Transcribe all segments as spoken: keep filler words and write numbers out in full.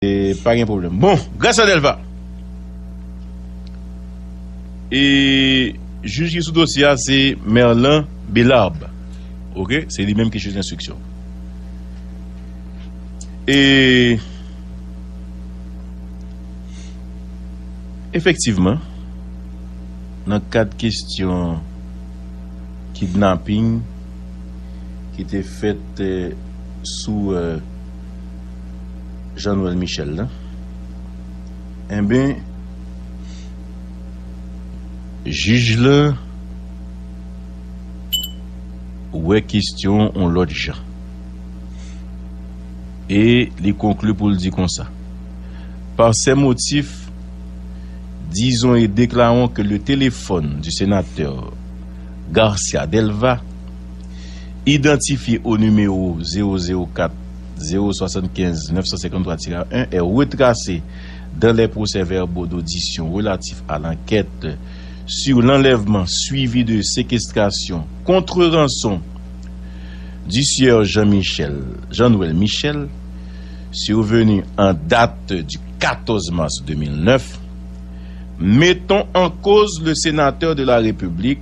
E pa gen pwoblèm. Bon, Gracia Delva. E jij ki sou dosye a se Merlan Belarbe. Oke, se li menm ki jij enstriksyon. E efektivman, nan kad kesyon kidnaping ki te fèt, eh, sou, eh, Jean Noël Michel la, enben, jij la wè kesyon yon lòt jan. E li konkli pou l di konsa: Par ces motifs, disons et déclarons que le téléphone du sénateur Garcia Delva, identifié au numéro zéro zéro quatre zéro soixante-quinze neuf cent cinquante-trois tiret un, est retracé dans les procès-verbaux d'audition relatifs à l'enquête sur l'enlèvement suivi de séquestration contre rançon du sieur Jean-Michel, Jean-Noël Michel, survenu en date du quatorze mars deux mille neuf, mettons en cause le sénateur de la République,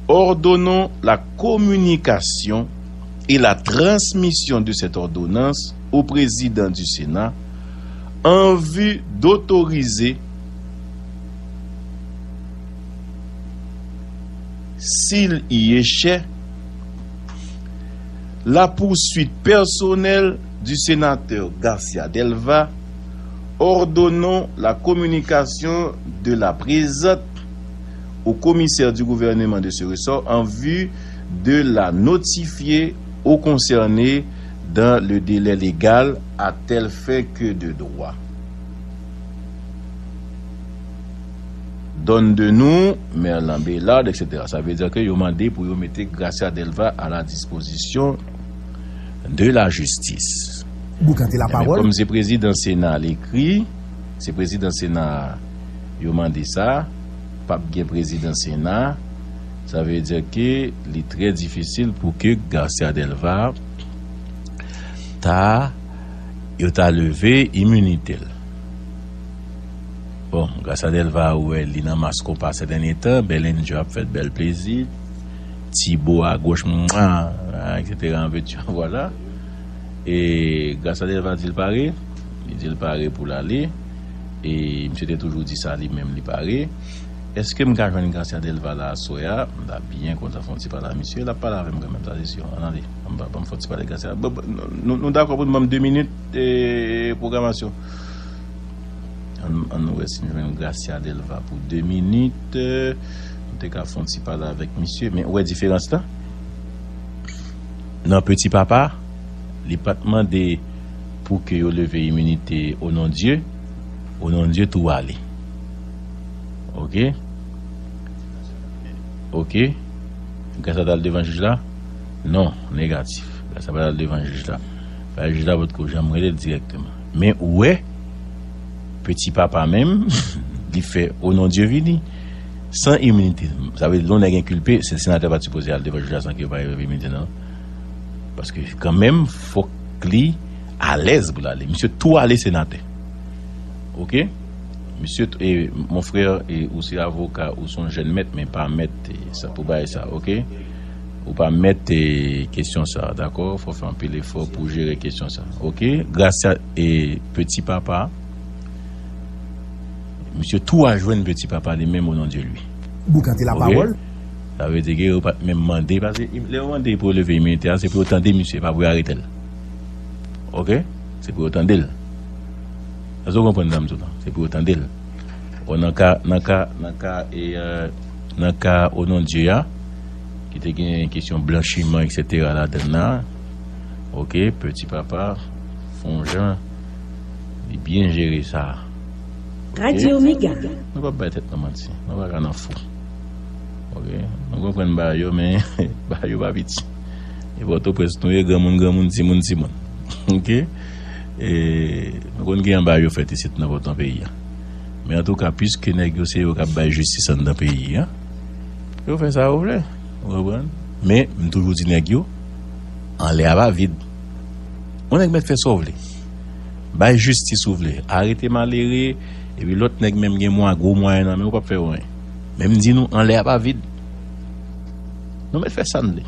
ordonnons la communication et la transmission de cette ordonnance au président du Sénat en vue d'autoriser, s'il y échait, la poursuite personnelle du sénateur Garcia Delva, ordonnons la communication de la présente au commissaire du gouvernement de ce ressort en vue de la notifier aux concernés dans le délai légal à telle fin que de droit. Donne de nous, Merlan Bellard, et cetera. Sa vle di ke yo mande pou yo mete Gracia Delva à la disposition de la justice. Boukante la pawòl. Kòm se prezidan Sena l ekri, se prezidan Sena a yo mande sa, p ap gen prezidan Sena, sa vle di ke li trè difisil pou ke Garcia Delva ta, yo ta leve iminite l. Bon, Gracia Delva, ou wè li nan mas konpa sè dènye tan, Bèl Enjo ap fè l bèl plezi, Tibo a goch, mwa, et cetera, an vèti, vwala. E Gracia Delva di l pare, li di l pare pou l ale, e misye te toujou di sa li menm li pare. Èske m ka jwenn Gracia Delva la aswè a? M ta byen kontan fè yon ti pale a misye, l ap pale avè m kanmenm, sa se si. Ann ale, ban m fè yon ti pale Gracia. Bon, bon, nou, nou dakò pou nou ban m de minit, e, pwogramasyon. Ann, ann nou wè si n jwenn Gracia Delva pou de minit. Nou te ka fè yon ti pale avèk misye, men ou wè diferans lan? Nan Peti Papa, li pa t mande pou ke yo leve iminite Onondye, Onondye tou ale. Oke? Oke? Gracia t al devan jij la? Non, negatif. Gracia pa t al devan jij la. Paske jij la potko janm rele l dirèkteman. Men ou wè, Peti Papa menm, li fè Onondye vini san iminite. Sa vle di, lè yon nèg enkilpe, se senatè pa t sipoze al devan jij la san ke yo pa leve iminite, non. Paske kanmenm, fòk li alèz pou l ale. Misye tou ale senatè. Oke? Misye, t- e, mon frè, e, ou se avoka, ou se yon jèn mèt, men pa mèt, e, sa, pou bagay sa, oke? Ou pa mèt, e, kesyon sa, dakò? Fò fè anpil efò pou jere kesyon sa, oke? Gracia, e, Peti Papa, misye tou a jwenn Peti Papa li menm, Onondye li. Boukante la pawòl. Sa vle di ke yo pa t menm mande, paske im- lè yo mande pou yo leve iminite a, se pou yo tande misye, pa pou yo arete l. Oke? Se pou yo tande l. Èske w konprann sa m di w lan? Se pou yo tande l. Bon, nan ka, nan ka, nan ka, e, euh, nan ka Onondye a, ki te gen kesyon blanchiman, et cetera, ladann nan, oke, Peti Papa, fè yon jan, li byen jere sa. Oke? Radio Mega. Nou p ap bay tèt nou manti. Nou pa ka nan fou. Oke? Nou konprann bagay yo, men bagay yo pa piti. E Pòtoprens nou ye, granmoun, granmoun, timoun, timoun. Oke? E nou konn gen bagay yo fèt isit nan pòtan peyi a. Men antouka, piske nèg yo se yo k ap bay jistis anndan peyi a, yo fè sa yo vle. Ou konprann? Men, m toujou di nèg yo, anlè a pa vid. Yon nèg mèt fè sa w vle. Bay jistis ou vle. Arete malere, epi lòt nèg menm gen mwa gwo mwayen nan men ou, p ap fè yo anyen. Men m di nou, anlè a pa vid. Nou mèt fè sa n vle.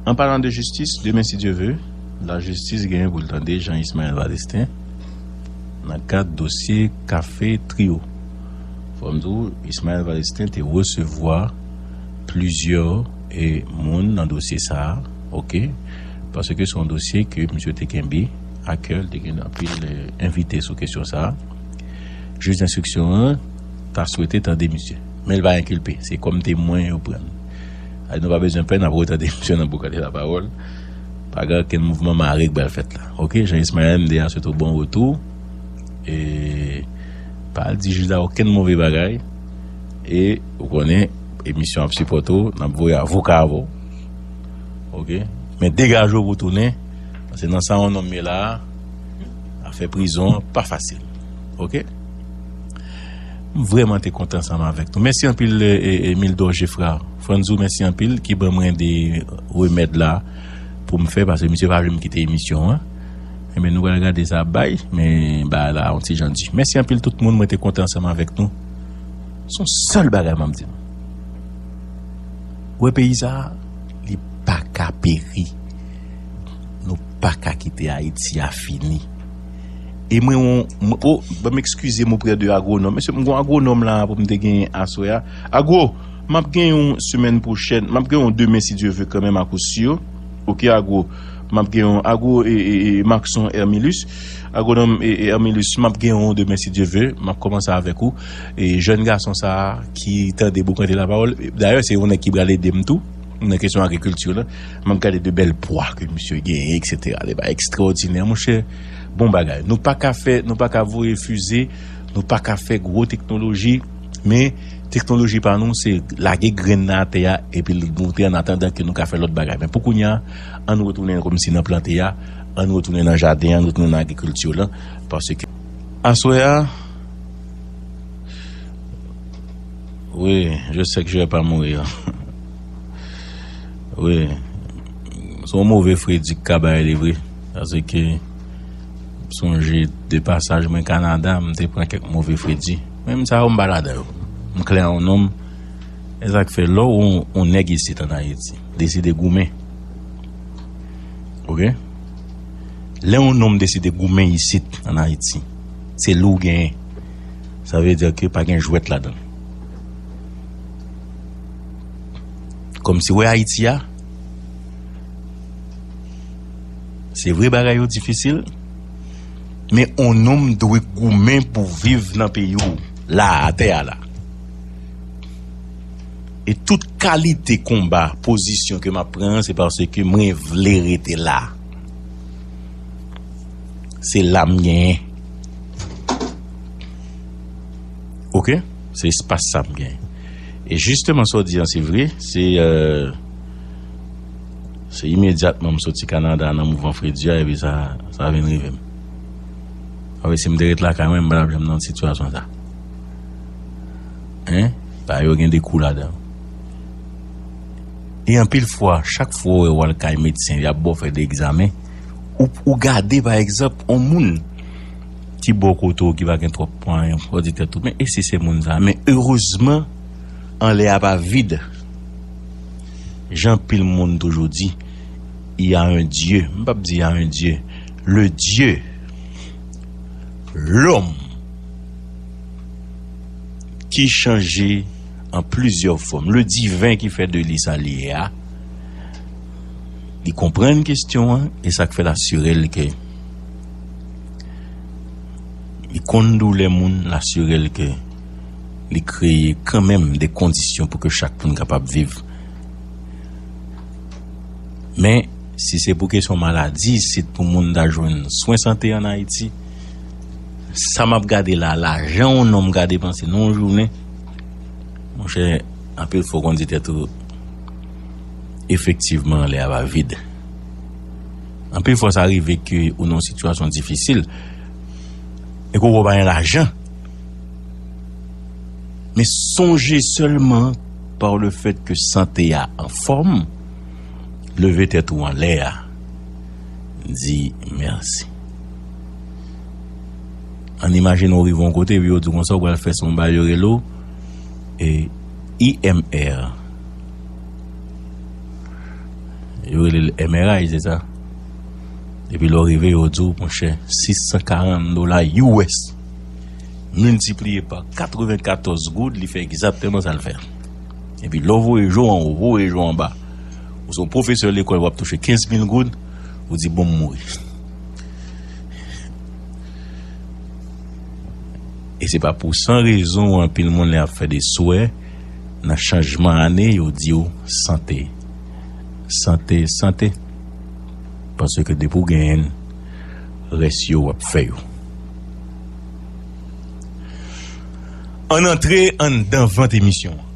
An palan de jistis, demen si Dye ve, lajistis genyen pou l tande Jean Ismaël Valestin nan kad dosye Kafe Trio. Fò m di w, Ismaël Valestin te resevwa plizyè e moun nan dosye sa a, oke? Paske se yon dosye ke misye te kenbe a kè, li te gen anpil, eh, envite sou kesyon sa a. Jij enstriksyon an ta swete tande misye. Men l pa enkilpe. Se kòm temwen yo pran l. Sa di nou pa bezwen pè, n ap retande misye nan boukante lapawòl. Pa gen okenn mouvman mare k pral fèt la. Oke, Jean Ismaël, m deja swete w bon retou. E pa al di jij la okenn move bagay. E ou konnen, emisyon ap sipòte w, n ap voye avoka avè w. Oke? Men degaje w pou tounen. Paske nan sa yon nonm ye la a, afè prizon an pa fasil. Oke? M vrèman te kontan ansanm avèk nou. Mèsi anpil, e, e, Emile Dorgefra. Franzou, mèsi anpil ki ban mwen de remèd la pou m fè, paske misye pa vle m kite emisyon an. Enben, nou pral gade sa ap bay, men bagay la yon ti jan di. Mèsi anpil tout moun, mwen te kontan ansanm avèk nou. Se yon sèl bagay m ap di nou. Ou wè peyi sa a, li pa ka peri. Nou pa ka kite Ayiti a fini. E mwen, on, m, o, ban m eskize m oprè de agwonòm. Mesye, m gon agwonòm la pou m te genyen aswè a. Agwo, m ap gen yon semèn pwochèn, m ap gen yon demen si Dye ve kanmenm akoz si yo. Oke, Agwo, m ap gen yon, Agwo e, e, e Maxon Hermilus. Agwonòm e, e Hermilus, m ap gen yon demen si Dye ve. M ap kòmanse avèk ou. E jèn gason sa a ki tande boukante lapawòl. Dayè, se yon nèg ki pral ede m tou. Nan kesyon agrikilti la, m ap gade de bèl pwa ke misye genyen, et cetera. De bagay ekstraòdinè, monchè. Bon bagay. Nou pa ka fè, nou pa ka voye fize, nou pa ka fè gwo teknoloji, men teknoloji pa nou, se lage grenn nan atè a, epi l moute an atandan ke nou ka fè lòt bagay. Men pou kounye a, ann retounen kòmsi nan plante a, ann retounen nan jaden, ann retounen nan agrikilti la, paske aswè a, wi, je sais que je vais pas mourir. Wi. Se yon move fredi k ka bay li vre. Paske, m sonje de pasaj mwen Kanada, m te pran kèk move fredi. Men m sa yo m pa ladan yo. M klè an yon nonm. E sa k fè lè w yon, yon nèg isit an Ayiti, deside goumen. Oke? Lè yon nonm deside goumen isit an Ayiti, se li w genyen. Sa vle di ke pa gen jwèt ladan l. Kòmsi w wè Ayiti a, se vre bagay yo difisil, men on nonm dwe goumen pou viv nan peyi w, la, atè a la. E tout kalite konba, pozisyon ke m ap pran an, se paske mwen vle rete la. Se la m genyen. Oke? Se espas sa m genyen. E jisteman, sa w di an, se vre. Se, euh, se imedyatman m soti Kanada nan mouvman fredi a, epi sa, sa vin rive m. Apre, si m te ret lakay mwen, m pa t ap janm nan sitiyasyon sa. Hein? Sa yo gen de kou ladan. E anpil fwa, chak fwa w wè w al kay medsen, y ap ba w fè de egzamen, ou, ou gade, pa egzanp, on moun ki bò kote w, ki pa gen twòp mwayen, w di tèt ou, men e si se moun sa? Men erezman, anlè a pa vid. Jan anpil moun toujou di, il y a un Dieu. M p ap di il y a un Dieu. Le Dieu, l'homme, ki chanje an plizyè fòm. Le divin ki fè de li sa li ye a, li konprann kesyon an, e sa k fè l asire l ke li konn doulè moun, l asire l ke li kreye kanmenm de kondisyon pou ke chak moun kapab viv. Men, si se pou kesyon maladi, isit pou moun ta jwenn swen sante an Ayiti, sa m ap gade la, lajan yon nonm ka depanse nan yon jounen, monchè, anpil fwa w konn di tèt ou, efektivman, anlè a pa vid. Anpil fwa, sa rive ke ou nan yon sitiyasyon difisil, e ke w pa gen lajan. Men sonje sèlman, par le fait que sante a anfòm, leve tèt ou anlè a, di mèsi. Ann imajine w rive yon kote, epi yo di w konsa, ou pral fè se yon bagay yo rele w, e, I M R. Yo rele l M R I, se sa? Epi lè w rive, yo di w, monchè, sis san karant dola U S, miltipliye pa katrevennkatòz goud, li fè egzakteman sa l fè. Epi lè w voye je w anwo, voye je w anba, ou se yon pwofesè lekòl, w ap touche kenz mil goud, ou di, "Bon, m mouri." E se pa pou san rezon anpil moun lè ap fè de swè nan chanjman ane, yo di w sante. Sante, sante. Paske depi w genyen l, rès yo w ap fè yo. Ann antre anndan vant emisyon an.